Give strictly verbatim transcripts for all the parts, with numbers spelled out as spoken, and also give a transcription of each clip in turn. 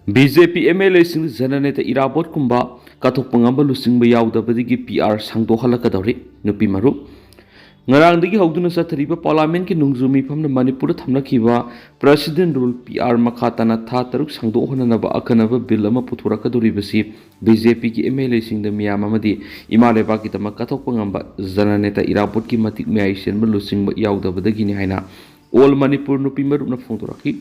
B J P M L ꯑꯦꯁꯤꯡꯗ ꯖꯅꯅꯦꯇ ꯏꯔꯥꯕꯣꯠꯀꯨꯝꯕ ꯀꯠꯊꯣꯛꯄ ꯉꯝꯕ ꯂꯨꯆꯤꯡꯕ ꯌꯥꯎꯗꯕꯗꯒꯤ ꯄꯤ ꯑꯥꯔ ꯁꯥꯡꯗꯣꯛꯍꯜꯂꯛꯀꯗꯧꯔꯤ꯫ ꯅꯨꯄꯤ ꯃꯔꯨꯞ, ꯉꯔꯥꯡꯗꯒꯤ ꯍꯧꯗꯨꯅ ꯆꯠꯊꯔꯤꯕ ꯄꯥꯔꯂꯥꯃꯦꯟꯠꯀꯤ ꯅꯣꯡꯖꯨ ꯃꯤꯐꯝꯅ ꯃꯅꯤꯄꯨꯔꯗ ꯊꯝꯂꯛꯈꯤꯕ ꯄ꯭ꯔꯦꯁꯤꯗꯦꯟꯠ ꯔꯨꯜ ꯄꯤ ꯑꯥꯔ ꯃꯈꯥ ꯇꯥꯅ ꯊꯥ ꯇꯔꯨꯛ ꯁꯥꯡꯗꯣꯛꯍꯟꯅꯅꯕ ꯑꯀꯟꯅꯕ ꯕꯤꯜ ꯑꯃ ꯄꯨꯊꯣꯔꯛꯀꯗꯧꯔꯤꯕꯁꯤ ꯕꯤ ꯖꯦ ꯄꯤꯒꯤ ꯑꯦꯝ ꯑꯦꯜ ꯑꯦꯁꯤꯡꯗ ꯃꯤꯌꯥꯝ ꯑꯃꯗꯤ ꯏꯃꯥ ꯂꯩꯕꯥꯛꯀꯤꯗꯃꯛ ꯀꯠꯊꯣꯛꯄ ꯉꯝꯕ ꯖꯅꯅꯦꯇꯥ ꯏꯔꯥꯕꯣꯠꯀꯤ ꯃꯇꯤꯛ ꯃꯌꯥꯏ ꯆꯦꯟꯕ ꯂꯨꯆꯤꯡꯕ ꯌꯥꯎꯗꯕꯗꯒꯤꯅꯤ ꯍꯥꯏꯅ ꯑꯣꯜ ꯃꯅꯤꯄꯨꯔ ꯅꯨꯄꯤ ꯃꯔꯨꯞꯅ ꯐꯣꯡꯗꯣꯔꯛꯈꯤ꯫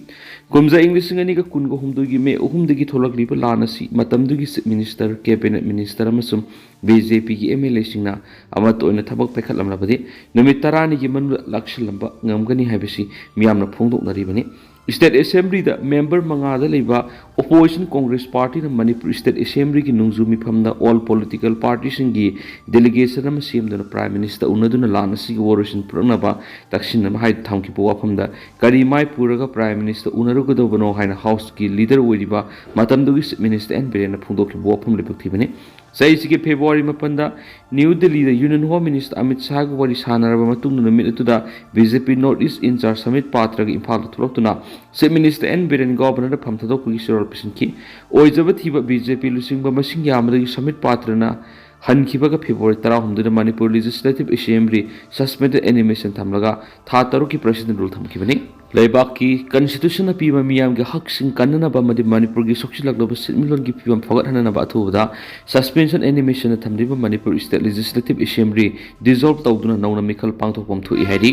ꯀꯨꯝꯖꯥ ꯏꯪ ꯂꯤꯁꯤꯡ ꯑꯅꯤꯒ ꯀꯨꯟꯒ ꯍꯨꯝꯗꯣꯏꯒꯤ ꯃꯦ ꯑꯍꯨꯝꯗꯒꯤ ꯊꯣꯛꯂꯛꯂꯤꯕ ꯂꯥꯟ ꯑꯁꯤ ꯃꯇꯝꯗꯨꯒꯤ ꯆꯤꯐ ꯃꯤꯅꯤꯁꯇꯔ, ꯀꯦꯕꯤꯅꯦꯠ ꯃꯤꯅꯤꯁꯇꯔ ꯑꯃꯁꯨꯡ ꯕꯤ ꯖꯦ ꯄꯤꯒꯤ ꯑꯦꯝ ꯑꯦꯜ ꯑꯦꯁꯤꯡꯅ ꯑꯃꯠꯇ ꯑꯣꯏꯅ ꯊꯕꯛ ꯄꯥꯏꯈꯠꯂꯝꯂꯕꯗꯤ ꯅꯨꯃꯤꯠ ꯇꯔꯥꯅꯤꯒꯤ ꯃꯅꯨꯡꯗ ꯂꯥꯛꯁꯤꯜꯂꯝꯕ ꯉꯝꯒꯅꯤ ꯍꯥꯏꯕꯁꯤ ꯃꯤꯌꯥꯝꯅ ꯐꯣꯡꯗꯣꯛꯅꯔꯤꯕꯅꯤ꯫ ꯁ꯭ꯇꯦꯠ ꯑꯦꯁꯦꯝꯕ꯭ꯂꯤꯗ ꯃꯦꯝꯕꯔ ꯃꯉꯥꯗ ꯂꯩꯕ ꯑꯣꯄꯣꯖꯤꯁꯟ ꯀꯣꯡꯒ꯭ꯔꯦꯁ ꯄꯥꯔꯇꯤꯅ ꯃꯅꯤꯄꯨꯔ ꯁ꯭ꯇꯦꯠ ꯑꯦꯁꯦꯝꯕ꯭ꯂꯤꯒꯤ ꯅꯣꯡꯖꯨ ꯃꯤꯐꯝꯗ ꯑꯣꯜ ꯄꯣꯂꯤꯇꯤꯀꯦꯜ ꯄꯥꯔꯇꯤꯁꯤꯡꯒꯤ ꯗꯦꯂꯤꯒꯦꯁꯟ ꯑꯃ ꯁꯦꯝꯗꯨꯅ ꯄ꯭ꯔꯥꯏꯝ ꯃꯤꯅꯤꯁꯇꯔ ꯎꯅꯗꯨꯅ ꯂꯥꯟ ꯑꯁꯤꯒꯤ ꯋꯥꯔꯣꯏꯁꯤꯟ ꯄꯨꯔꯛꯅꯕ ꯇꯛꯁꯤꯟꯅꯕ ꯍꯥꯏꯗꯨꯅ ꯊꯝꯈꯤꯕ ꯋꯥꯐꯝꯗ ꯀꯔꯤ ꯃꯥꯏ ꯄꯨꯔꯒ ꯄ꯭ꯔꯥꯏꯝ ꯃꯤꯅꯤꯁꯇꯔ ꯎꯅꯔꯨꯒꯗꯧꯕꯅꯣ ꯍꯥꯏꯅ ꯍꯥꯎꯁꯀꯤ ꯂꯤꯗꯔ ꯑꯣꯏꯔꯤꯕ ꯃꯇꯝꯗꯨꯒꯤ ꯆꯤꯐ ꯃꯤꯅꯤꯁꯇꯔ ꯑꯦꯟ ꯕꯤꯔꯦꯟꯅ ꯐꯣꯡꯗꯣꯛꯈꯤꯕ ꯋꯥꯐꯝ ꯂꯦꯞꯊꯣꯛꯈꯤꯕꯅꯤ꯫ ꯆꯍꯤꯁꯤꯒꯤ ꯐꯦꯕ꯭ꯔꯨꯋꯥꯔꯤ ꯃꯥꯄꯟꯗ ꯅ꯭ꯌꯨ ꯗꯤꯜꯂꯤꯗ ꯌꯨꯅꯤꯌꯟ ꯍꯣꯝ ꯃꯤꯅꯤꯁꯇꯔ ꯑꯃꯤꯠ ꯁꯥꯍꯒ ꯋꯥꯔꯤ ꯁꯥꯟꯅꯔꯕ ꯃꯇꯨꯡꯗ ꯅꯨꯃꯤꯠ ꯑꯗꯨꯗ ꯕꯤ ꯖꯦ ꯄꯤ ꯅꯣꯔꯠ ꯏꯁ ꯏꯟꯆꯥꯔꯖ ꯁꯃꯤꯠ ꯄꯥꯇ꯭ꯔꯒ ꯏꯝꯐꯥꯜꯗ ꯊꯣꯛꯂꯛꯇꯨꯅ ꯆꯤꯐ ꯃꯤꯅꯤꯁꯇꯔ ꯑꯦꯟ ꯕꯤꯔꯦꯟ ꯒꯣꯚꯔꯅꯔꯗ ꯐꯝ ꯊꯥꯗꯣꯛꯄꯒꯤ ꯆꯦꯔꯣꯜ ꯄꯤꯁꯤꯟꯈꯤ꯫ ꯑꯣꯏꯖꯕ ꯊꯤꯕ ꯕꯤ ꯖꯦ ꯄꯤ ꯂꯨꯆꯤꯡꯕ ꯃꯁꯤꯡ ꯌꯥꯝꯕꯗꯒꯤ ꯁꯃꯤꯠ ꯄꯥꯇ꯭ꯔꯅ ꯍꯟꯈꯤꯕꯒ ꯐꯦꯕ꯭ꯔꯨꯋꯥꯔꯤ ꯇꯔꯥꯍꯨꯝꯗꯣꯏꯗ Manipur legislative assembly suspended animation ꯊꯝꯂꯒ ꯊꯥ ꯇꯔꯨꯛꯀꯤ ꯄ꯭ꯔꯦꯁꯤꯗꯦꯟꯠ ꯔꯨꯜ ꯊꯝꯈꯤꯕꯅꯤ꯫ ꯂꯩꯕꯥꯛꯀꯤ ꯀꯟꯁꯇꯤꯇ꯭ꯌꯨꯁꯟꯅ ꯄꯤꯕ ꯃꯤꯌꯥꯝꯒꯤ ꯍꯛꯁꯤꯡ ꯀꯟꯅꯅꯕ ꯑꯃꯗꯤ ꯃꯅꯤꯄꯨꯔꯒꯤ ꯁꯣꯛꯆꯤꯜꯂꯛꯂꯕ ꯁꯦꯟꯃꯤꯠꯂꯣꯟꯒꯤ ꯐꯤꯕꯝ ꯐꯒꯠꯍꯟꯅꯅꯕ ꯑꯊꯨꯕꯗ ꯁꯁꯄꯦꯟꯁꯟ ꯑꯦꯅꯤꯃꯦꯁꯟꯅ ꯊꯝꯂꯤꯕ Manipur state legislative assembly dissolve ꯇꯧꯗꯨꯅ ꯅꯧꯅ ꯃꯤꯈꯜ ꯄꯥꯡꯊꯣꯛꯐꯝ ꯊꯣꯛꯏ ꯍꯥꯏꯔꯤ꯫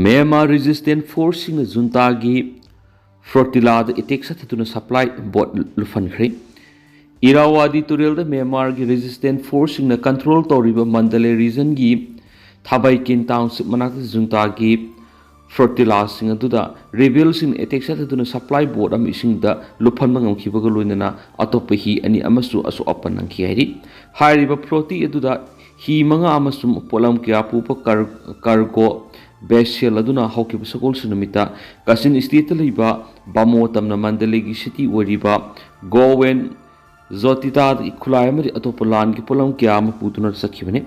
ꯃ꯭ꯌꯥꯟꯃꯥꯔ ꯔꯦꯖꯤꯁꯇꯦꯟꯠ ꯐꯣꯔꯁꯁꯤꯡꯅ ꯖꯨꯟꯇꯥꯒꯤ ꯐ꯭ꯂꯣꯇꯤꯂꯥꯗ ꯑꯦꯇꯦꯛ ꯆꯠꯊꯗꯨꯅ ꯁꯄ꯭ꯂꯥꯏ ꯕꯣꯠ ꯂꯨꯞꯍꯟꯈ꯭ꯔꯦ꯫ ꯏꯔꯥꯋꯥꯗꯤ ꯇꯨꯔꯦꯜꯗ ꯃ꯭ꯌꯥꯟꯃꯥꯔꯒꯤ ꯔꯦꯖꯤꯁꯇꯦꯟꯠ ꯐꯣꯔꯁꯁꯤꯡꯅ ꯀꯟꯇ꯭ꯔꯣꯜ ꯇꯧꯔꯤꯕ ꯃꯟꯗꯂꯦ ꯔꯤꯖꯟꯒꯤ ꯊꯥꯕꯩꯀꯤꯟ ꯇꯥꯎꯟꯁꯤꯞ ꯃꯅꯥꯛꯇ ꯖꯨꯟꯇꯥꯒꯤ ꯐ꯭ꯂꯣꯇꯤꯂꯥꯁꯤꯡ ꯑꯗꯨꯗ ꯔꯦꯕꯦꯜꯁꯤꯡꯅ ꯑꯦꯇꯦꯛ ꯆꯠꯊꯗꯨꯅ ꯁꯄ꯭ꯂꯥꯏ ꯕꯣꯠ ꯑꯃ ꯏꯁꯤꯡꯗ ꯂꯨꯞꯍꯟꯕ ꯉꯝꯈꯤꯕꯒ ꯂꯣꯏꯅꯅ ꯑꯇꯣꯞꯄ ꯍꯤ ꯑꯅꯤ ꯑꯃꯁꯨ ꯑꯁꯣꯛ ꯑꯄꯟ ꯅꯪꯈꯤ ꯍꯥꯏꯔꯤ꯫ ꯍꯥꯏꯔꯤꯕ ꯐ꯭ꯂꯣꯇꯤ ꯑꯗꯨꯗ ꯍꯤ ꯃꯉꯥ ꯑꯃꯁꯨꯡ ꯄꯣꯠꯂꯝ ꯀꯌꯥ ꯄꯨꯕ ꯀꯥꯔ-, ꯀꯥꯔꯒꯣ ꯚꯦꯁꯦꯜ ꯑꯗꯨꯅ ꯍꯧꯈꯤꯕ ꯁꯒꯣꯜꯁꯦꯟ ꯅꯨꯃꯤꯠꯇ ꯀꯥꯆꯤꯟ ꯁ꯭ꯇꯦꯠꯇ ꯂꯩꯕ ꯕꯥꯃꯣ ꯇꯝꯅ ꯃꯟꯗꯂꯦꯒꯤ ꯁꯤꯇꯤ ꯑꯣꯏꯔꯤꯕ ꯒꯣꯋꯦꯟ ꯖꯣꯇꯤꯇꯥꯗꯒꯤ ꯈꯨꯠꯂꯥꯏ ꯑꯃꯗꯤ ꯑꯇꯣꯞꯄ ꯂꯥꯟꯒꯤ ꯄꯣꯠꯂꯝ ꯀꯌꯥ ꯑꯃ ꯄꯨꯗꯨꯅ ꯆꯠꯈꯤꯕꯅꯤ꯫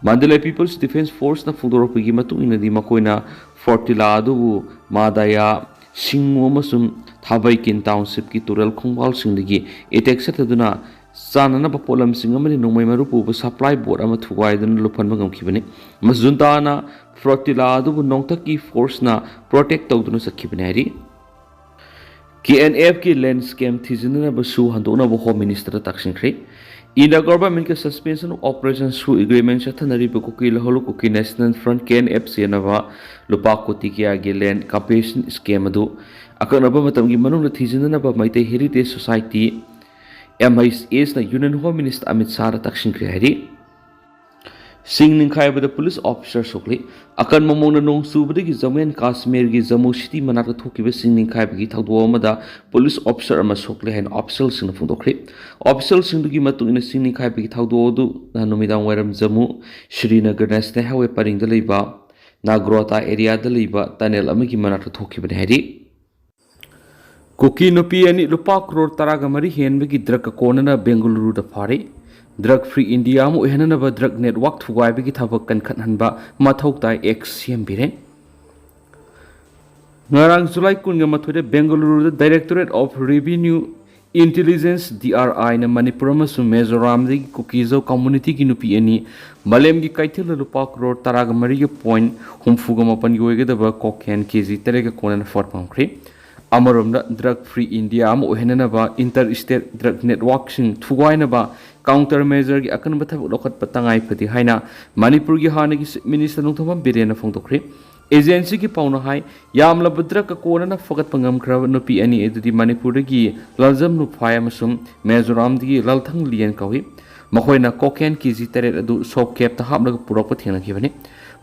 ꯃꯟꯗꯂꯦ ꯄꯤꯄꯜꯁ ꯗꯤꯐꯦꯟꯁ ꯐꯣꯔꯁꯅ ꯐꯣꯡꯗꯣꯔꯛꯄꯒꯤ ꯃꯇꯨꯡ ꯏꯟꯅꯗꯤ ꯃꯈꯣꯏꯅ ꯐ꯭ꯂꯣꯇꯤꯂꯥ ꯑꯗꯨꯕꯨ ꯃꯥꯗꯥꯌꯥ ꯁꯤꯡꯉꯨ ꯑꯃꯁꯨꯡ ꯊꯥꯕꯩꯀꯤꯟ ꯇꯥꯎꯟꯁꯤꯞꯀꯤ ꯇꯨꯔꯦꯜ ꯈꯣꯡꯕꯥꯜꯁꯤꯡꯗꯒꯤ ꯑꯦꯇꯦꯛ ꯆꯠꯊꯗꯨꯅ ꯆꯥꯅꯅꯕ ꯄꯣꯠꯂꯝꯁꯤꯡ ꯑꯃꯗꯤ ꯅꯣꯡꯃꯩ ꯃꯔꯨ ꯄꯨꯕ ꯁꯄ꯭ꯂꯥꯏ ꯕꯣꯠ ꯑꯃ ꯊꯨꯒꯥꯏꯗꯨꯅ ꯂꯨꯞꯍꯟꯕ ꯉꯝꯈꯤꯕꯅꯤ꯫ ꯃꯁꯤ ꯖꯨꯟꯇꯥꯅ ꯐ꯭ꯂꯣꯇꯤꯂꯥ ꯑꯗꯨꯕꯨ ꯅꯣꯡꯊꯛꯀꯤ ꯐꯣꯔꯁꯅ ꯄ꯭ꯔꯣꯇꯦꯛ ꯇꯧꯗꯨꯅ ꯆꯠꯈꯤꯕꯅꯤ ꯍꯥꯏꯔꯤ꯫ ꯀꯦ ꯑꯦꯟ ꯑꯦꯐꯀꯤ ꯂꯦꯟ ꯁ꯭ꯀꯦꯝ ꯊꯤꯖꯤꯟꯅꯅꯕ ꯁꯨ ꯍꯟꯗꯣꯛꯅꯕ ꯍꯣꯝ ꯃꯤꯅꯤꯁꯇꯔꯗ ꯇꯛꯁꯤꯟꯈ꯭ꯔꯦ꯫ ꯏꯟꯗꯤꯌꯥ ꯒꯚꯔꯟꯃꯦꯟꯠꯀ ꯁꯁꯄꯦꯟꯁꯟ ꯑꯣꯄꯔꯦꯁꯟ ꯁꯨ ꯑꯦꯒ꯭ꯔꯤꯃꯦꯟꯠ ꯆꯠꯊꯅꯔꯤꯕ ꯀꯨꯀꯤ ꯂꯍꯣꯂꯨ Kuki national front, K N F, ꯆꯦꯟꯅꯕ ꯂꯨꯄꯥ ꯀꯣꯇꯤ ꯀꯌꯥꯒꯤ ꯂꯦꯟ ꯀꯝꯄꯦꯟꯁꯦꯁꯟ ꯁ꯭ꯀꯦꯝ ꯑꯗꯨ ꯑꯀꯛꯅꯕ ꯃꯇꯝꯒꯤ ꯃꯅꯨꯡꯗ ꯊꯤꯖꯤꯟꯅꯅꯕ Meitei heritage society, M H ꯑꯦꯁꯅ ꯌꯨꯅꯤꯌꯟ ꯍꯣꯝ ꯃꯤꯅꯤꯁꯇꯔ ꯑꯃꯤꯠ ꯁꯥꯍꯗ ꯇꯛꯁꯤꯟꯈ꯭ꯔꯦ ꯍꯥꯏꯔꯤ꯫ ꯆꯤꯡ ꯅꯤꯡꯈꯥꯏꯕꯗ ꯄꯨꯂꯤꯁ ꯑꯣꯐꯤꯁꯥꯔ ꯁꯣꯛꯂꯤ꯫ ꯑꯀꯟꯕ ꯃꯑꯣꯡꯗ ꯅꯣꯡ ꯆꯨꯕꯗꯒꯤ ꯖꯝꯃꯨ ꯑꯦꯟ ꯀꯥꯁꯃꯤꯔꯒꯤ ꯖꯝꯃꯨ ꯁꯤꯇꯤ ꯃꯅꯥꯛꯇ ꯊꯣꯛꯈꯤꯕ ꯆꯤꯡ ꯅꯤꯡꯈꯥꯏꯕꯒꯤ ꯊꯧꯗꯣꯛ ꯑꯃꯗ ꯄꯨꯂꯤꯁ ꯑꯣꯐꯤꯁꯥꯔ ꯑꯃ ꯁꯣꯛꯂꯦ ꯍꯥꯏꯅ ꯑꯣꯐꯤꯁꯤꯌꯦꯜꯁꯤꯡꯅ ꯐꯣꯡꯗꯣꯛꯈ꯭ꯔꯦ꯫ ꯑꯣꯐꯤꯁꯤꯌꯦꯜꯁꯤꯡꯗꯨꯒꯤ ꯃꯇꯨꯡ ꯏꯟꯅ ꯆꯤꯡ ꯅꯤꯡꯈꯥꯏꯕꯒꯤ ꯊꯧꯗꯣꯛ ꯑꯗꯨ ꯅꯍꯥꯟ ꯅꯨꯃꯤꯗꯥꯡ ꯋꯥꯏꯔꯝ ꯖꯝꯃꯨ ꯁ꯭ꯔꯤꯅꯒꯔ ꯅꯦꯁꯅꯦꯜ ꯍꯥꯏꯋꯦ ꯄꯔꯤꯡꯗ ꯂꯩꯕ ꯅꯥꯒ꯭ꯔꯣꯇꯥ ꯑꯦꯔꯤꯌꯥꯗ ꯂꯩꯕ ꯇꯅꯦꯜ ꯑꯃꯒꯤ ꯃꯅꯥꯛꯇ ꯊꯣꯛꯈꯤꯕꯅꯤ ꯍꯥꯏꯔꯤ꯫ ꯀꯨꯀꯤ ꯅꯨꯄꯤ ꯑꯅꯤ ꯂꯨꯄꯥ ꯀ꯭ꯔꯣꯔ ꯇꯔꯥꯒ ꯃꯔꯤ ꯍꯦꯟꯕꯒꯤ ꯗ꯭ꯔꯒꯀ ꯀꯣꯟꯅꯅ ꯕꯦꯡꯒꯂꯨꯔꯨꯗ ꯐꯥꯔꯦ꯫ ꯗ꯭ꯔꯒ ꯐ꯭ꯔꯤ ꯏꯟꯗꯤꯌꯥ ꯑꯃ ꯑꯣꯏꯍꯟꯅꯅꯕ ꯗ꯭ꯔꯒ ꯅꯦꯠꯋꯥꯔꯛ ꯊꯨꯒꯥꯏꯕꯒꯤ ꯊꯕꯛ ꯀꯟꯈꯠꯍꯟꯕ ꯃꯊꯧ ꯇꯥꯏ ꯑꯦꯛꯁ ꯁꯦꯝꯕꯤꯔꯦ꯫ ꯉꯔꯥꯡ ꯖꯨꯂꯥꯏ ꯀꯨꯟꯒ ꯃꯥꯊꯣꯏꯗ ꯕꯦꯡꯒꯂꯨꯔꯨꯗ Directorate of Revenue Intelligence, D R ꯑꯥꯏꯅ ꯃꯅꯤꯄꯨꯔ ꯑꯃꯁꯨꯡ ꯃꯤꯖꯣꯔꯥꯝꯗꯒꯤ ꯀꯨꯀꯤꯖꯧ ꯀꯝꯃꯨꯅꯤꯇꯤꯒꯤ ꯅꯨꯄꯤ ꯑꯅꯤ ꯃꯥꯂꯦꯝꯒꯤ ꯀꯩꯊꯦꯜꯗ ꯂꯨꯄꯥ ꯀ꯭ꯔꯣꯔ ꯇꯔꯥꯒ ꯃꯔꯤꯒ ꯄꯣꯏꯟꯠ ꯍꯨꯝꯐꯨꯒ ꯃꯥꯄꯟꯒꯤ ꯑꯣꯏꯒꯗꯕ ꯀꯣꯀꯦꯟ ꯀꯦ ꯖꯤ ꯇꯔꯦꯠꯀ ꯀꯣꯟꯅꯅ ꯐꯥꯕ ꯉꯝꯈ꯭ꯔꯦ꯫ ꯑꯃꯔꯣꯝꯗ, ꯗ꯭ꯔꯒ ꯐ꯭ꯔꯤ ꯏꯟꯗꯤꯌꯥ ꯑꯃ ꯑꯣꯏꯍꯟꯅꯅꯕ ꯏꯟꯇꯔ ꯁ꯭ꯇꯦꯠ ꯗ꯭ꯔꯒ ꯅꯦꯠꯋꯥꯔꯛꯁꯤꯡ ꯊꯨꯒꯥꯏꯅꯕ ꯀꯥꯎꯟꯇꯔ ꯃꯦꯖꯔꯒꯤ ꯑꯀꯟꯕ ꯊꯕꯛ ꯂꯧꯈꯠꯄ ꯇꯉꯥꯏ ꯐꯗꯦ ꯍꯥꯏꯅ ꯃꯅꯤꯄꯨꯔꯒꯤ ꯍꯥꯟꯅꯒꯤ ꯆꯤꯐ ꯃꯤꯅꯤꯁꯇꯔ ꯅꯣꯡꯊꯣꯝꯕꯝ ꯕꯤꯔꯦꯟꯅ ꯐꯣꯡꯗꯣꯛꯈ꯭ꯔꯦ꯫ ꯑꯦꯖꯦꯟꯁꯤꯒꯤ ꯄꯥꯎꯅ ꯍꯥꯏ, ꯌꯥꯝꯂꯕ ꯗ꯭ꯔꯒꯀ ꯀꯣꯟꯅꯅ ꯐꯒꯠꯄ ꯉꯝꯈ꯭ꯔꯕ ꯅꯨꯄꯤ ꯑꯅꯤ ꯑꯗꯨꯗꯤ ꯃꯅꯤꯄꯨꯔꯗꯒꯤ ꯂꯜꯖꯝ ꯂꯨꯐꯥꯏ ꯑꯃꯁꯨꯡ ꯃꯤꯖꯣꯔꯥꯝꯗꯒꯤ ꯂꯜꯊꯪ ꯂꯤꯌꯟ ꯀꯧꯏ꯫ ꯃꯈꯣꯏꯅ ꯀꯣꯀꯦꯟ ꯀꯦ ꯖꯤ ꯇꯔꯦꯠ ꯑꯗꯨ ꯁꯣꯞ ꯀꯦꯞꯇ ꯍꯥꯞꯂꯒ ꯄꯨꯔꯛꯄ ꯊꯦꯡꯅꯈꯤꯕꯅꯤ꯫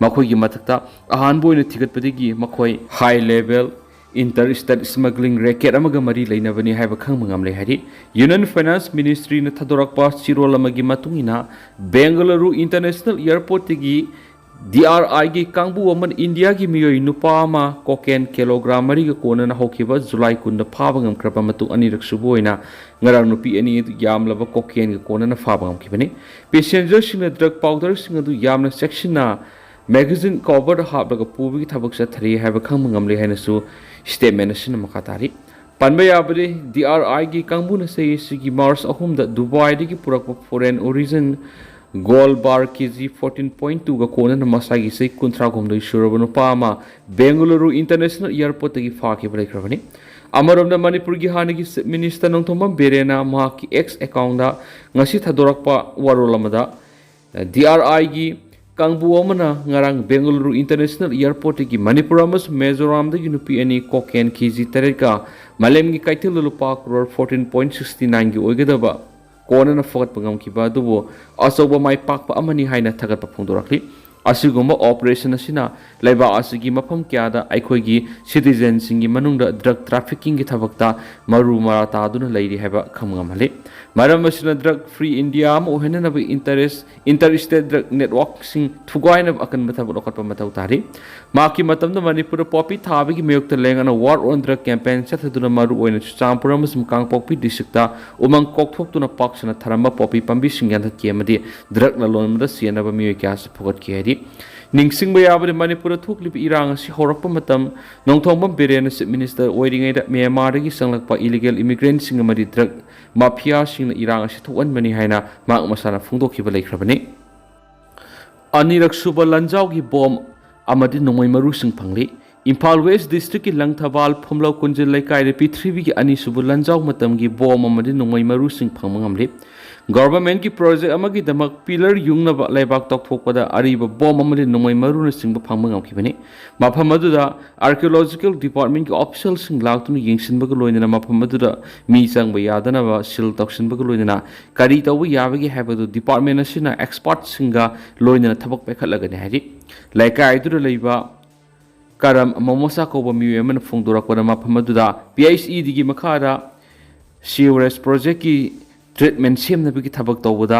ꯃꯈꯣꯏꯒꯤ ꯃꯊꯛꯇ ꯑꯍꯥꯟꯕ ꯑꯣꯏꯅ ꯊꯤꯒꯠꯄꯗꯒꯤ ꯃꯈꯣꯏ ꯍꯥꯏ ꯂꯦꯚꯦꯜ ꯏꯟꯇꯔ ꯁ꯭ꯇꯦꯠ ꯁ꯭ꯃꯒ꯭ꯂꯤꯡ ꯔꯦꯀꯦꯠ ꯑꯃꯒ ꯃꯔꯤ ꯂꯩꯅꯕꯅꯤ ꯍꯥꯏꯕ ꯈꯪꯕ ꯉꯝꯂꯦ ꯍꯥꯏꯔꯤ꯫ ꯌꯨꯅꯤꯌꯟ ꯐꯥꯏꯅꯥꯟꯁ ꯃꯤꯅꯤꯁꯇ꯭ꯔꯤꯅ ꯊꯥꯗꯣꯔꯛꯄ ꯆꯦꯔꯣꯜ ꯑꯃꯒꯤ ꯃꯇꯨꯡ ꯏꯟꯅ, ꯕꯦꯡꯒꯂꯨꯔꯨ ꯏꯟꯇꯔꯅꯦꯁꯅꯦꯜ ꯑꯦꯌꯔꯄꯣꯔꯠꯇꯒꯤ ꯗꯤ ꯑꯥꯔ ꯑꯥꯏꯒꯤ ꯀꯥꯡꯕꯨ ꯑꯃꯅ ꯏꯟꯗꯤꯌꯥꯒꯤ ꯃꯤꯑꯣꯏ ꯅꯨꯄꯥ ꯑꯃ ꯀꯣꯀꯦꯟ ꯀꯤꯂꯣꯒ꯭ꯔꯥꯝ ꯃꯔꯤꯒ ꯀꯣꯟꯅꯅ ꯍꯧꯈꯤꯕ ꯖꯨꯂꯥꯏ ꯀꯨꯟꯗ ꯐꯥꯕ ꯉꯝꯈ꯭ꯔꯕ ꯃꯇꯨꯡ ꯑꯅꯤꯔꯛ ꯁꯨꯕ ꯑꯣꯏꯅ ꯉꯔꯥꯡ ꯅꯨꯄꯤ ꯑꯅꯤ ꯑꯗꯨ ꯌꯥꯝꯂꯕ ꯀꯣꯀꯦꯟꯒ ꯀꯣꯟꯅꯅ ꯐꯥꯕ ꯉꯝꯈꯤꯕꯅꯤ꯫ ꯄꯦꯁꯦꯟꯖꯔꯁꯤꯡꯅ ꯗ꯭ꯔꯒ ꯄꯥꯎꯗꯔꯁꯤꯡ ꯑꯗꯨ ꯌꯥꯝꯅ ꯆꯦꯛꯁꯤꯟꯅ ꯃꯦꯒꯥꯖꯤꯟ ꯀꯣꯚꯔꯗ ꯍꯥꯞꯂꯒ ꯄꯨꯕꯒꯤ ꯊꯕꯛ ꯆꯠꯊꯔꯤ ꯍꯥꯏꯕ ꯈꯪꯕ ꯉꯝꯂꯦ ꯍꯥꯏꯅꯁꯨ ꯁ꯭ꯇꯦꯠꯃꯦꯟ ꯑꯁꯤꯅ ꯃꯈꯥ ꯇꯥꯔꯤ꯫ ꯄꯟꯕ ꯌꯥꯕꯗꯤ, ꯗꯤ ꯑꯥꯔ ꯑꯥꯏꯒꯤ ꯀꯥꯡꯕꯨꯅ ꯆꯍꯤ ꯑꯁꯤꯒꯤ ꯃꯥꯔꯆ ꯑꯍꯨꯝꯗ ꯗꯨꯕꯥꯏꯗꯒꯤ ꯄꯨꯔꯛꯄ foreign origin gold bar ꯀꯦ ꯖꯤ fourteen point two ꯒ ꯀꯣꯟꯅꯅ ꯃꯁꯥꯒꯤ ꯆꯍꯤ ꯀꯨꯟꯊ꯭ꯔꯥ ꯍꯨꯝꯗꯣꯏ ꯁꯨꯔꯕ ꯅꯨꯄꯥ ꯑꯃ ꯕꯦꯡꯒꯂꯨꯔꯨ ꯏꯟꯇꯔꯅꯦꯁꯅꯦꯜ ꯑꯦꯌꯔꯄꯣꯔꯠꯇꯒꯤ ꯐꯥꯈꯤꯕ ꯂꯩꯈ꯭ꯔꯕꯅꯤ꯫ ꯑꯃꯔꯣꯝꯗ, ꯃꯅꯤꯄꯨꯔꯒꯤ ꯍꯥꯟꯅꯒꯤ ꯆꯤꯐ ꯃꯤꯅꯤꯁꯇꯔ ꯅꯣꯡꯊꯣꯝꯕꯝ ꯕꯤꯔꯦꯟꯅ ꯃꯍꯥꯛꯀꯤ ꯑꯦꯛꯁ ꯑꯦꯀꯥꯎꯟꯗ ꯉꯁꯤ ꯊꯥꯗꯣꯔꯛꯄ ꯋꯥꯔꯣꯜ ꯑꯃꯗ, ꯗꯤ ꯑꯥꯔ ꯑꯥꯏꯒꯤ ꯀꯥꯡꯕꯨ ꯑꯃꯅ ꯉꯔꯥꯡ ꯕꯦꯡꯒꯂꯨꯔꯨ ꯏꯟꯇꯔꯅꯦꯁꯅꯦꯜ ꯑꯦꯌꯔꯄꯣꯔꯠꯇꯒꯤ ꯃꯅꯤꯄꯨꯔ ꯑꯃꯁꯨꯡ ꯃꯤꯖꯣꯔꯥꯝꯗꯒꯤ ꯅꯨꯄꯤ ꯑꯅꯤ ꯀꯣꯀꯦꯟ ꯀꯦ ꯖꯤ ꯇꯔꯦꯠꯀ ꯃꯥꯂꯦꯝꯒꯤ ꯀꯩꯊꯦꯜꯗ ꯂꯨꯄꯥ crore fourteen point sixty nine ꯒꯤ ꯑꯣꯏꯒꯗꯕ ꯀꯣꯟꯅꯅ ꯐꯒꯠꯄ ꯉꯝꯈꯤꯕ ꯑꯗꯨꯕꯨ ꯑꯆꯧꯕ ꯃꯥꯏ ꯄꯥꯛꯄ ꯑꯃꯅꯤ ꯍꯥꯏꯅ ꯊꯥꯒꯠꯄ ꯐꯣꯡꯗꯣꯔꯛꯂꯤ꯫ ꯑꯁꯤꯒꯨꯝꯕ ꯑꯣꯄꯔꯦꯁꯟ ꯑꯁꯤꯅ ꯂꯩꯕꯥꯛ ꯑꯁꯤꯒꯤ ꯃꯐꯝ ꯀꯌꯥꯗ ꯑꯩꯈꯣꯏꯒꯤ ꯁꯤꯇꯤꯖꯦꯟꯁꯤꯡꯒꯤ ꯃꯅꯨꯡꯗ ꯗ꯭ꯔꯒ ꯇ꯭ꯔꯥꯐꯤꯀꯤꯡꯒꯤ ꯊꯕꯛꯇ ꯃꯔꯨ ꯃꯔꯥ ꯇꯥꯗꯨꯅ ꯂꯩꯔꯤ ꯍꯥꯏꯕ ꯈꯪꯕ ꯉꯝꯍꯜꯂꯤ꯫ ꯃꯔꯝ ꯑꯁꯤꯅ ꯗ꯭ꯔꯒ ꯐ꯭ꯔꯤ ꯏꯟꯗꯤꯌꯥ ꯑꯃ ꯑꯣꯏꯍꯟꯅꯅꯕ ꯏꯟꯇꯔꯦꯁ, ꯏꯟꯇꯔ ꯏꯁꯇꯦꯠ ꯗ꯭ꯔꯒ ꯅꯦꯠꯋꯥꯔꯛꯁꯤꯡ ꯊꯨꯒꯥꯏꯅꯕ ꯑꯀꯟꯕ ꯊꯕꯛ ꯂꯧꯈꯠꯄ ꯃꯊꯧ ꯇꯥꯔꯤ꯫ ꯃꯍꯥꯛꯀꯤ ꯃꯇꯝꯗ ꯃꯅꯤꯄꯨꯔꯗ ꯄꯣꯄꯤ ꯊꯥꯕꯒꯤ ꯃꯥꯌꯣꯛꯇ ꯂꯦꯡꯉꯅ War on Drug campaign ꯆꯠꯊꯗꯨꯅ ꯃꯔꯨꯑꯣꯏꯅ ꯆꯨꯔꯆꯥꯟꯄꯨꯔ ꯑꯃꯁꯨꯡ ꯀꯥꯡꯄꯣꯛꯄꯤ ꯗꯤꯁꯇ꯭ꯔꯤꯛꯇ ꯎꯃꯪ ꯀꯣꯛꯊꯣꯛꯇꯨꯅ ꯄꯥꯛ ꯁꯟꯅ ꯊꯔꯝꯕ ꯄꯣꯄꯤ ꯄꯥꯝꯕꯤꯁꯤꯡ ꯌꯥꯟꯊꯠꯈꯤ ꯑꯃꯗꯤ ꯗ꯭ꯔꯒ ꯂꯂꯣꯟꯕꯗ ꯆꯦꯟꯅꯕ ꯃꯤꯑꯣꯏ ꯀꯌꯥꯁꯨ ꯐꯨꯒꯠꯈꯤ ꯍꯥꯏꯔꯤ꯫ ꯅꯤꯡꯁꯤꯡꯕ ꯌꯥꯕꯗꯤ, ꯃꯅꯤꯄꯨꯔꯗ ꯊꯣꯛꯂꯤꯕ ꯏꯔꯥꯡ ꯑꯁꯤ ꯍꯧꯔꯛꯄ ꯃꯇꯝ ꯅꯣꯡꯊꯣꯝꯕꯝ ꯕꯤꯔꯦꯟꯅ ꯆꯤꯐ ꯃꯤꯅꯤꯁꯇꯔ ꯑꯣꯏꯔꯤꯉꯩꯗ ꯃ꯭ꯌꯥꯟꯃꯥꯔꯗꯒꯤ ꯆꯪꯂꯛꯄ ꯏꯂꯤꯒꯦꯜ ꯏꯃꯤꯒ꯭ꯔꯦꯟꯠꯁꯤꯡ ꯑꯃꯗꯤ ꯗ꯭ꯔꯒ ꯃꯥꯐꯤꯌꯥꯁꯤꯡꯅ ꯏꯔꯥꯡ ꯑꯁꯤ ꯊꯣꯛꯍꯟꯕꯅꯤ ꯍꯥꯏꯅ ꯃꯍꯥꯛ ꯃꯁꯥꯅ ꯐꯣꯡꯗꯣꯛꯈꯤꯕ ꯂꯩꯈ꯭ꯔꯕꯅꯤ꯫ ꯑꯅꯤꯔꯛ ꯁꯨꯕ ꯂꯟꯖꯥꯎꯒꯤ ꯕꯣꯝ ꯑꯃꯗꯤ ꯅꯣꯡꯃꯩ ꯃꯔꯨꯁꯤꯡ ꯐꯪꯂꯤ꯫ ꯏꯝꯐꯥꯜ ꯋꯦꯁ ꯗꯤꯁꯇ꯭ꯔꯤꯛꯀꯤ ꯂꯪꯊꯕꯥꯜ ꯐꯨꯝꯂꯧ ꯀꯨꯟꯖꯤꯜ ꯂꯩꯀꯥꯏꯗ ꯄ꯭ꯔꯤꯊꯤꯕꯤꯒꯤ ꯑꯅꯤꯁꯨꯕ ꯂꯟꯖꯥꯎ ꯃꯇꯝꯒꯤ ꯕꯣꯝ ꯑꯃꯗꯤ ꯅꯣꯡꯃꯩ ꯃꯔꯨꯁꯤꯡ ꯐꯪꯕ ꯉꯝꯂꯤ꯫ ꯒꯣꯚꯔꯟꯃꯦꯟꯠꯀꯤ ꯄ꯭ꯔꯣꯖꯦꯛ ꯑꯃꯒꯤꯗꯃꯛ ꯄꯤꯂꯔ ꯌꯨꯡꯅꯕ ꯂꯩꯕꯥꯛ ꯇꯧꯊꯣꯛꯄꯗ ꯑꯔꯤꯕ ꯕꯣꯝ ꯑꯃꯗꯤ ꯅꯣꯡꯃꯩ ꯃꯔꯨꯅꯆꯤꯡꯕ ꯐꯪꯕ ꯉꯝꯈꯤꯕꯅꯤ꯫ ꯃꯐꯝ ꯑꯗꯨꯗ ꯑꯥꯔꯀꯤꯑꯣꯂꯣꯖꯤꯀꯦꯜ ꯗꯤꯄꯥꯔꯠꯃꯦꯟꯠꯀꯤ ꯑꯣꯐꯤꯁꯤꯌꯦꯜꯁꯤꯡ ꯂꯥꯛꯇꯨꯅ ꯌꯦꯡꯁꯤꯟꯕꯒ ꯂꯣꯏꯅꯅ ꯃꯐꯝ ꯑꯗꯨꯗ ꯃꯤ ꯆꯪꯕ ꯌꯥꯗꯅꯕ ꯁꯤꯜ ꯇꯧꯁꯤꯟꯕꯒ ꯂꯣꯏꯅꯅ ꯀꯔꯤ ꯇꯧꯕ ꯌꯥꯕꯒꯦ ꯍꯥꯏꯕꯗꯨ ꯗꯤꯄꯥꯔꯠꯃꯦꯟꯠ ꯑꯁꯤꯅ ꯑꯦꯛꯁꯄꯔꯠꯁꯤꯡꯒ ꯂꯣꯏꯅꯅ ꯊꯕꯛ ꯄꯥꯏꯈꯠꯂꯒꯅꯤ ꯍꯥꯏꯔꯤ꯫ ꯂꯩꯀꯥꯏ ꯑꯗꯨꯗ ꯂꯩꯕ ꯀꯔꯝ ꯃꯣꯃꯣꯁꯥ ꯀꯧꯕ ꯃꯤꯑꯣꯏ ꯑꯃꯅ ꯐꯣꯡꯗꯣꯔꯛꯄꯗ, ꯃꯐꯝ ꯑꯗꯨꯗ ꯄꯤ ꯑꯩꯆ ꯏꯗꯤꯒꯤ ꯃꯈꯥꯗ ꯁꯤꯋꯔꯦꯖ ꯄ꯭ꯔꯣꯖꯦꯛꯀꯤ ꯇ꯭ꯔꯤꯠꯃꯦꯟꯠ ꯁꯦꯝꯅꯕꯒꯤ ꯊꯕꯛ ꯇꯧꯕꯗ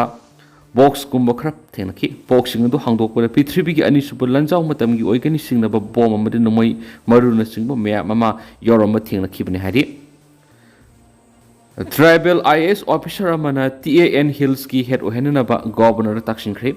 ꯕꯣꯛꯁꯀꯨꯝꯕ ꯈꯔ ꯊꯦꯡꯅꯈꯤ꯫ ꯕꯣꯛꯁꯁꯤꯡ ꯑꯗꯨ ꯍꯥꯡꯗꯣꯛꯄꯗ ꯄ꯭ꯔꯤꯊꯤꯕꯤꯒꯤ ꯑꯅꯤꯁꯨꯕ ꯂꯟꯖꯥꯎ ꯃꯇꯝꯒꯤ ꯑꯣꯏꯒꯅꯤ ꯆꯤꯡꯅꯕ ꯕꯣꯝ ꯑꯃꯗꯤ ꯅꯣꯡꯃꯩ ꯃꯔꯨꯅꯆꯤꯡꯕ ꯃꯌꯥꯝ ꯑꯃ ꯌꯥꯎꯔꯝꯕ ꯊꯦꯡꯅꯈꯤꯕꯅꯤ ꯍꯥꯏꯔꯤ꯫ Tribal I A S officer ꯑꯃꯅ ꯇꯤ ꯑꯦ ꯑꯦꯟ ꯍꯤꯜꯁꯀꯤ ꯍꯦꯗ ꯑꯣꯏꯍꯟꯅꯅꯕ ꯒꯣꯚꯔꯅꯔꯗ ꯇꯛꯁꯤꯟꯈ꯭ꯔꯦ꯫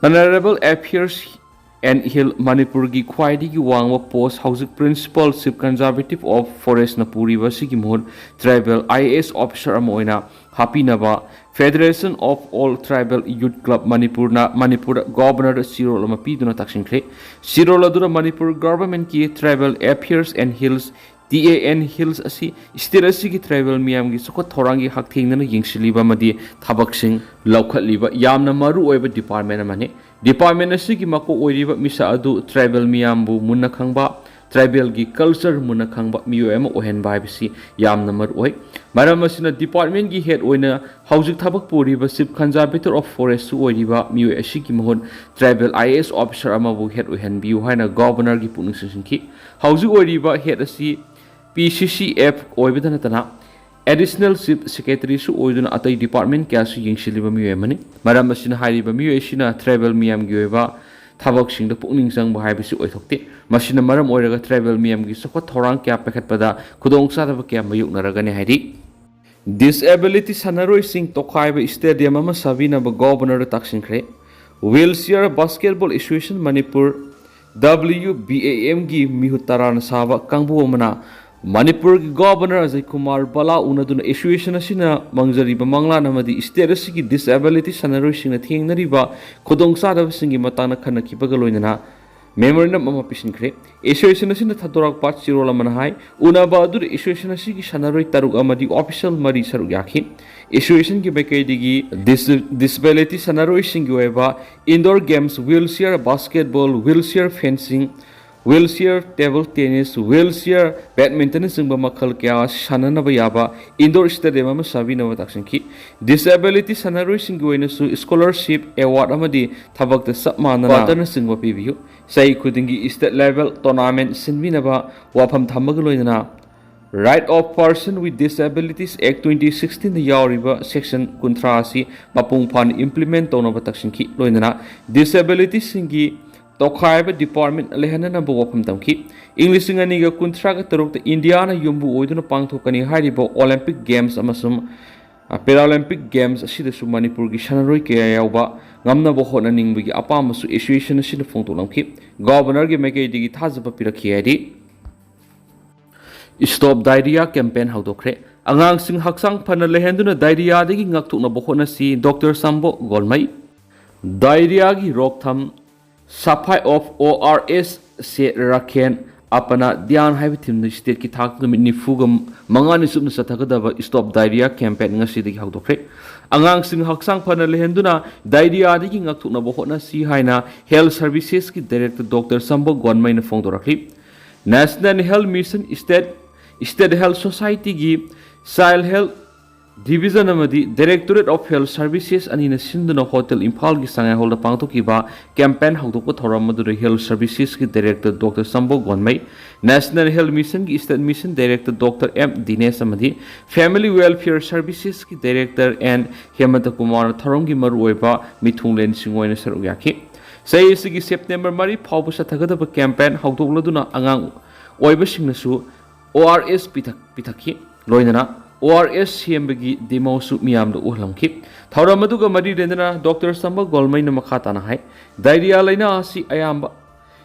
ꯑꯣꯅꯔꯦꯕꯜ ꯑꯦꯐꯤꯌꯔꯁ ꯑꯦꯟ ꯍꯤꯜ, ꯃꯅꯤꯄꯨꯔꯒꯤ ꯈ꯭ꯋꯥꯏꯗꯒꯤ ꯋꯥꯡꯕ post, ꯍꯧꯖꯤꯛ Principal Chief Conservative of Forestꯅ ꯄꯨꯔꯤꯕ ꯑꯁꯤꯒꯤ ꯃꯍꯨꯠ tribal I A S officer ꯑꯃ ꯑꯣꯏꯅ ꯍꯥꯞꯄꯤꯅꯕ Federation of All Tribal Youth Club ꯃꯅꯤꯄꯨꯔꯅ ꯃꯅꯤꯄꯨꯔꯗ Governorꯗ ꯆꯦꯔꯣꯜ ꯑꯃ ꯄꯤꯗꯨꯅ ꯇꯥꯛꯁꯤꯟꯈ꯭ꯔꯦ꯫ ꯆꯦꯔꯣꯜ ꯑꯗꯨꯗ Manipur Governmentꯀꯤ Tribal Affairs and Hills, T A N Hills ꯑꯁꯤ state ꯑꯁꯤꯒꯤ tribal ꯃꯤꯌꯥꯝꯒꯤ ꯆꯥꯎꯈꯠ ꯊꯧꯔꯥꯡꯒꯤ ꯍꯛꯊꯦꯡꯅꯅ ꯌꯦꯡꯁꯤꯜꯂꯤꯕ ꯑꯃꯗꯤ ꯊꯕꯛꯁꯤꯡ ꯂꯧꯈꯠꯂꯤꯕ ꯌꯥꯝꯅ ꯃꯔꯨ ꯑꯣꯏꯕ department ꯑꯃꯅꯤ꯫ Department ꯑꯁꯤꯒꯤ ꯃꯀꯣꯛ ꯑꯣꯏꯔꯤꯕ ꯃꯤꯁꯛ ꯑꯗꯨ tribal ꯃꯤꯌꯥꯝꯕꯨ ꯃꯨꯟꯅ ꯈꯪꯕ, tribalꯒꯤ culture ꯃꯨꯟꯅ ꯈꯪꯕ ꯃꯤꯑꯣꯏ ꯑꯃ ꯑꯣꯏꯍꯟꯕ ꯍꯥꯏꯕꯁꯤ ꯌꯥꯝꯅ ꯃꯔꯨ ꯑꯣꯏ꯫ ꯃꯔꯝ ꯑꯁꯤꯅ departmentꯀꯤ head ꯑꯣꯏꯅ ꯍꯧꯖꯤꯛ ꯊꯕꯛ ꯄꯨꯔꯤꯕ Chief Conservator of Forestꯁꯨ ꯑꯣꯏꯔꯤꯕ ꯃꯤꯑꯣꯏ ꯑꯁꯤꯒꯤ ꯃꯍꯨꯠ tribal I A S officer ꯑꯃꯕꯨ head ꯑꯣꯏꯍꯟꯕꯤꯌꯨ ꯍꯥꯏꯅ Governorꯒꯤ ꯄꯨꯛꯅꯤꯡ ꯆꯤꯡꯁꯤꯟꯈꯤ꯫ ꯍꯧꯖꯤꯛ ꯑꯣꯏꯔꯤꯕ head ꯑꯁꯤ P C C F ꯑꯣꯏꯕꯇ ꯅꯠꯇꯅ Additional Chief Secretaryꯁꯨ ꯑꯣꯏꯗꯨꯅ ꯑꯇꯩ department ꯀꯌꯥꯁꯨ ꯌꯦꯡꯁꯤꯜꯂꯤꯕ ꯃꯤꯑꯣꯏ ꯑꯃꯅꯤ꯫ ꯃꯔꯝ ꯑꯁꯤꯅ ꯍꯥꯏꯔꯤꯕ ꯃꯤꯑꯣꯏ ꯑꯁꯤꯅ tribal ꯃꯤꯌꯥꯝꯒꯤ ꯑꯣꯏꯕ ꯊꯕꯛꯁꯤꯡꯗ ꯄꯨꯛꯅꯤꯡ ꯆꯪꯕ ꯍꯥꯏꯕꯁꯤ ꯑꯣꯏꯊꯣꯛꯇꯦ꯫ ꯃꯁꯤꯅ ꯃꯔꯝ ꯑꯣꯏꯔꯒ tribal ꯃꯤꯌꯥꯝꯒꯤ ꯆꯥꯎꯈꯠ ꯊꯧꯔꯥꯡ ꯀꯌꯥ ꯄꯥꯏꯈꯠꯄꯗ ꯈꯨꯗꯣꯡꯆꯥꯗꯕ ꯀꯌꯥ ꯃꯥꯌꯣꯛꯅꯔꯒꯅꯤ ꯍꯥꯏꯔꯤ꯫ Disability ꯁꯥꯟꯅꯔꯣꯏꯁꯤꯡ ꯇꯣꯈꯥꯏꯕ stadium ꯑꯃ ꯁꯥꯕꯤꯅꯕ Governorꯗ ꯇꯥꯛꯁꯤꯟꯈ꯭ꯔꯦ꯫ Wheelchair Basketball Association Manipur, W B A Mꯒꯤ ꯃꯤꯍꯨꯠ ꯇꯔꯥꯅ ꯁꯥꯕ ꯀꯥꯡꯕꯨ ꯑꯃꯅ ꯃꯅꯤꯄꯨꯔꯒꯤ Governor ꯑꯖꯌ ꯀꯨꯃꯥꯔ ꯕꯂꯥ ꯎꯅꯗꯨꯅ association ꯑꯁꯤꯅ ꯃꯥꯡꯖꯔꯤꯕ ꯃꯪꯂꯥꯟ ꯑꯃꯗꯤ state ꯑꯁꯤꯒꯤ disability ꯁꯥꯟꯅꯔꯣꯏꯁꯤꯡꯅ ꯊꯦꯡꯅꯔꯤꯕ ꯈꯨꯗꯣꯡꯆꯥꯗꯕꯁꯤꯡꯒꯤ ꯃꯇꯥꯡꯗ ꯈꯟꯅꯈꯤꯕꯒ ꯂꯣꯏꯅꯅ memorandum ꯑꯃ ꯄꯤꯁꯤꯟꯈ꯭ꯔꯦ꯫ Association ꯑꯁꯤꯅ ꯊꯥꯗꯣꯔꯛꯄ ꯆꯦꯔꯣꯜ ꯑꯃꯅ ꯍꯥꯏ, ꯎꯅꯕ ꯑꯗꯨꯗ association ꯑꯁꯤꯒꯤ ꯁꯥꯟꯅꯔꯣꯏ ꯇꯔꯨꯛ ꯑꯃꯗꯤ official ꯃꯔꯤ ꯁꯔꯨꯛ ꯌꯥꯈꯤ꯫ Associationꯒꯤ ꯃꯥꯏꯀꯩꯗꯒꯤ dis-, disability ꯁꯥꯟꯅꯔꯣꯏꯁꯤꯡꯒꯤ ꯑꯣꯏꯕ indoor games, wheelchair basketball, wheelchair fencing, wheelchair table tennis, wheelchair badmintonꯅꯆꯤꯡꯕ ꯃꯈꯜ ꯀꯌꯥ ꯑꯁꯤ ꯁꯥꯟꯅꯅꯕ ꯌꯥꯕ indoor stadium ꯑꯃ ꯁꯥꯕꯤꯅꯕ ꯇꯥꯛꯁꯤꯟꯈꯤ꯫ Disability ꯁꯥꯟꯅꯔꯣꯏꯁꯤꯡꯒꯤ ꯑꯣꯏꯅꯁꯨ scholarship, award ꯑꯃꯗꯤ ꯊꯕꯛꯇ ꯆꯞ ꯃꯥꯟꯅꯅ ꯄꯥꯔꯇꯅꯔꯁꯤꯡꯕ ꯄꯤꯕꯤꯌꯨ꯫ ꯆꯍꯤ ꯈꯨꯗꯤꯡꯒꯤ state level tournament ꯁꯤꯟꯕꯤꯅꯕ ꯋꯥꯐꯝ ꯊꯝꯕꯒ ꯂꯣꯏꯅꯅ Right of Person with Disabilities Act twenty sixteenꯗ ꯌꯥꯎꯔꯤꯕ section ꯀꯨꯟꯊ꯭ꯔꯥ ꯑꯁꯤ ꯃꯄꯨꯡ ꯐꯥꯅ implement ꯇꯧꯅꯕ ꯇꯛꯁꯤꯟꯈꯤ꯫ ꯂꯣꯏꯅꯅ disabilityꯁꯤꯡꯒꯤ ꯇꯣꯈꯥꯏꯕ department ꯂꯩꯍꯟꯅꯅꯕ ꯋꯥꯐꯝ ꯊꯝꯈꯤ꯫ ꯏꯪ ꯂꯤꯁꯤꯡ ꯑꯅꯤꯒ ꯀꯨꯟꯊ꯭ꯔꯥꯒ ꯇꯔꯨꯛꯇ ꯏꯟꯗꯤꯌꯥꯅ ꯌꯨꯝꯕꯨ ꯑꯣꯏꯗꯨꯅ ꯄꯥꯡꯊꯣꯛꯀꯅꯤ ꯍꯥꯏꯔꯤꯕ Olympic Games ꯑꯃꯁꯨꯡ ꯄꯦꯔꯥꯂꯦꯝꯄꯤꯛ ꯒꯦꯝꯁ ꯑꯁꯤꯗꯁꯨ ꯃꯅꯤꯄꯨꯔꯒꯤ ꯁꯥꯟꯅꯔꯣꯏ ꯀꯌꯥ ꯌꯥꯎꯕ ꯉꯝꯅꯕ ꯍꯣꯠꯅꯅꯤꯡꯕꯒꯤ ꯑꯄꯥꯝꯕꯁꯨ ꯑꯦꯁꯣꯁꯤꯌꯦꯁꯟ ꯑꯁꯤꯅ ꯐꯣꯡꯗꯣꯛꯂꯝꯈꯤ꯫ ꯒꯣꯕꯔꯅꯔꯒꯤ ꯃꯥꯏꯀꯩꯗꯒꯤ ꯊꯥꯖꯕ ꯄꯤꯔꯛꯈꯤ ꯍꯥꯏꯗꯤ ꯁ꯭ꯇꯣꯞ ꯗꯥꯏꯔꯤꯌꯥ ꯀꯦꯝꯄꯦꯟ ꯍꯧꯗꯣꯛꯈ꯭ꯔꯦ꯫ ꯑꯉꯥꯡꯁꯤꯡ ꯍꯛꯆꯥꯡ ꯐꯅ ꯂꯩꯍꯟꯗꯨꯅ ꯗꯥꯏꯔꯤꯌꯥꯗꯒꯤ ꯉꯥꯛꯊꯣꯛꯅꯕ ꯍꯣꯠꯅꯁꯤ, ꯗꯣꯛꯇꯔ ꯁꯝꯕꯣ ꯒꯣꯜꯃꯩ꯫ ꯗꯥꯏꯔꯤꯌꯥꯒꯤ ꯔꯣꯛꯊꯝ, ꯁꯐꯥꯏ ꯑꯣꯐ ꯑꯣ ꯑꯥꯔ ꯑꯦꯁ ꯁꯦ ꯔꯥꯈꯦꯟ ꯑꯄꯅꯥ ꯙ꯭ꯌꯥꯟ ꯍꯥꯏꯕ ꯊꯤꯝꯗ ꯁ꯭ꯇꯦꯠꯀꯤ ꯊꯥꯛꯇ ꯅꯨꯃꯤꯠ ꯅꯤꯐꯨꯒ ꯃꯉꯥꯅꯤ ꯆꯨꯞꯅ ꯆꯠꯊꯒꯗꯕ ꯁ꯭ꯇꯣꯞ ꯗꯥꯏꯔꯤꯌꯥ ꯀꯦꯝꯄꯦꯟ ꯉꯁꯤꯗꯒꯤ ꯍꯧꯗꯣꯛꯈ꯭ꯔꯦ꯫ ꯑꯉꯥꯡꯁꯤꯡ ꯍꯛꯆꯥꯡ ꯐꯅ ꯂꯩꯍꯟꯗꯨꯅ ꯗꯥꯏꯔꯤꯌꯥꯗꯒꯤ ꯉꯥꯛꯊꯣꯛꯅꯕ ꯍꯣꯠꯅꯁꯤ ꯍꯥꯏꯅ ꯍꯦꯜꯊ ꯁꯔꯚꯤꯁꯦꯁꯀꯤ ꯗꯥꯏꯔꯦꯛꯇꯔ ꯗꯣꯛꯇꯔ ꯁꯝꯕꯣ ꯒꯣꯟꯃꯩꯅ ꯐꯣꯡꯗꯣꯔꯛꯂꯤ꯫ National health mission, state, state health ꯁꯣꯁꯥꯏꯇꯤꯒꯤ ꯆꯥꯏꯜꯗ ꯍꯦꯜꯊ ꯗꯤꯕꯤꯖꯟ ꯑꯃꯗꯤ ꯗꯥꯏꯔꯦꯛꯇꯣꯔꯦꯠ ꯑꯣꯐ ꯍꯦꯜꯊ ꯁꯔꯚꯤꯁꯦꯁ ꯑꯅꯤꯅ ꯁꯤꯟꯗꯨꯅ ꯍꯣꯇꯦꯜ ꯏꯝꯐꯥꯜꯒꯤ ꯁꯉꯥꯏ ꯍꯣꯜꯗ ꯄꯥꯡꯊꯣꯛꯈꯤꯕ ꯀꯦꯝꯄꯦꯟ ꯍꯧꯗꯣꯛꯄ ꯊꯧꯔꯝ ꯑꯗꯨꯗ ꯍꯦꯜꯊ ꯁꯔꯚꯤꯁꯦꯁꯀꯤ director doctor Sambo Gonmei, national health ꯃꯤꯁꯟꯒꯤ state mission director doctor M Dinesh ꯑꯃꯗꯤ ꯐꯦꯃꯤꯂꯤ ꯋꯦꯜꯐꯤꯌꯔ ꯁꯔꯚꯤꯁꯦꯁꯀꯤ ꯗꯥꯏꯔꯦꯛꯇꯔ ꯑꯦꯟ ꯍꯦꯃꯟꯇ ꯀꯨꯃꯥꯔꯅ ꯊꯧꯔꯝꯒꯤ ꯃꯔꯨꯑꯣꯏꯕ ꯃꯤꯊꯨꯡꯂꯦꯟꯁꯤꯡ ꯑꯣꯏꯅ ꯁꯔꯨꯛ ꯌꯥꯈꯤ꯫ ꯆꯍꯤ ꯑꯁꯤꯒꯤ ꯁꯦꯞꯇꯦꯝꯕꯔ ꯃꯔꯤ ꯐꯥꯎꯕ ꯆꯠꯊꯒꯗꯕ ꯀꯦꯝꯄꯦꯟ ꯍꯧꯗꯣꯛꯂꯗꯨꯅ ꯑꯉꯥꯡ ꯑꯣꯏꯕꯁꯤꯡꯅꯁꯨ ꯑꯣ ꯑꯥꯔ ꯑꯦꯁ ꯄꯤꯊꯛ-, ꯄꯤꯊꯛꯈꯤ꯫ ꯂꯣꯏꯅꯅ ꯑꯣ ꯑꯥꯔ ꯑꯦꯁ ꯁꯦꯝꯕꯒꯤ ꯗꯦꯃꯣꯁꯨ ꯃꯤꯌꯥꯝꯗ ꯎꯍꯜꯂꯝꯈꯤ꯫ ꯊꯧꯔꯝ ꯑꯗꯨꯒ ꯃꯔꯤ ꯂꯩꯅꯅ ꯗꯣꯛꯇꯔ ꯁꯝꯕ ꯒꯣꯜꯃꯩꯅ ꯃꯈꯥ ꯇꯥꯅ ꯍꯥꯏ, ꯗꯥꯏꯔꯤꯌꯥ ꯂꯥꯏꯅꯥ ꯑꯁꯤ ꯑꯌꯥꯝꯕ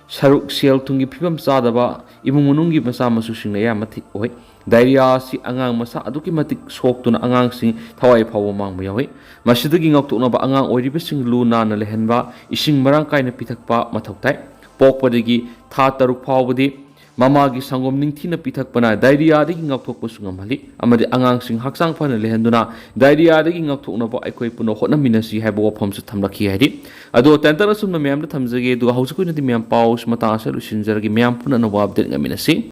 ꯁꯔꯨꯛ ꯁꯦꯜ ꯊꯨꯝꯒꯤ ꯐꯤꯕꯝ ꯆꯥꯗꯕ ꯏꯃꯨꯡ ꯃꯅꯨꯡꯒꯤ ꯃꯆꯥ ꯃꯁꯨꯁꯤꯡꯅ ꯑꯌꯥꯝꯕ ꯊꯤ-, ꯑꯣꯏ꯫ ꯗꯥꯏꯔꯤꯌꯥ ꯑꯁꯤ ꯑꯉꯥꯡ ꯃꯁꯥ ꯑꯗꯨꯛꯀꯤ ꯃꯇꯤꯛ ꯁꯣꯛꯇꯨꯅ ꯑꯉꯥꯡꯁꯤꯡ ꯊꯋꯥꯏ ꯐꯥꯎꯕ ꯃꯥꯡꯕ ꯌꯥꯎꯏ꯫ ꯃꯁꯤꯗꯒꯤ ꯉꯥꯛꯊꯣꯛꯅꯕ ꯑꯉꯥꯡ ꯑꯣꯏꯔꯤꯕꯁꯤꯡ ꯂꯨ ꯅꯥꯟꯅ ꯂꯩꯍꯟꯕ, ꯏꯁꯤꯡ ꯃꯔꯥꯡ ꯀꯥꯏꯅ ꯄꯤꯊꯛꯄ ꯃꯊꯧ ꯇꯥꯏ꯫ ꯄꯣꯛꯄꯗꯒꯤ ꯊꯥ ꯇꯔꯨꯛ ꯐꯥꯎꯕꯗꯤ ꯃꯃꯥꯒꯤ ꯁꯪꯒꯣꯝ ꯅꯤꯡꯊꯤꯅ ꯄꯤꯊꯛꯄꯅ ꯗꯥꯏꯔꯤꯌꯥꯗꯒꯤ ꯉꯥꯛꯊꯣꯛꯄꯁꯨ ꯉꯝꯍꯜꯂꯤ ꯑꯃꯗꯤ ꯑꯉꯥꯡꯁꯤꯡ ꯍꯛꯆꯥꯡ ꯐꯅ ꯂꯩꯍꯟꯗꯨꯅ ꯗꯥꯏꯔꯤꯌꯥꯗꯒꯤ ꯉꯥꯛꯊꯣꯛꯅꯕ ꯑꯩꯈꯣꯏ ꯄꯨꯟꯅ ꯍꯣꯠꯅꯃꯤꯟꯅꯁꯤ ꯍꯥꯏꯕ ꯋꯥꯐꯝꯁꯨ ꯊꯝꯂꯛꯈꯤ ꯍꯥꯏꯔꯤ꯫ ꯑꯗꯣ ꯇꯦꯟꯇꯛꯅ ꯑꯁꯨꯝꯅ ꯃꯌꯥꯝꯗ ꯊꯝꯖꯒꯦ, ꯑꯗꯨꯒ ꯍꯧꯖꯤꯛꯀꯤ ꯑꯣꯏꯅꯗꯤ ꯃꯌꯥꯝ ꯄꯥꯎꯁꯤ ꯃꯇꯥꯡ ꯑꯁꯤꯗ ꯂꯣꯏꯁꯤꯟꯖꯔꯒꯦ꯫ ꯃꯌꯥꯝ ꯄꯨꯟꯅ ꯑꯅꯧꯕ ꯑꯞꯗꯦꯠ ꯉꯥꯏꯃꯤꯟꯅꯁꯤ꯫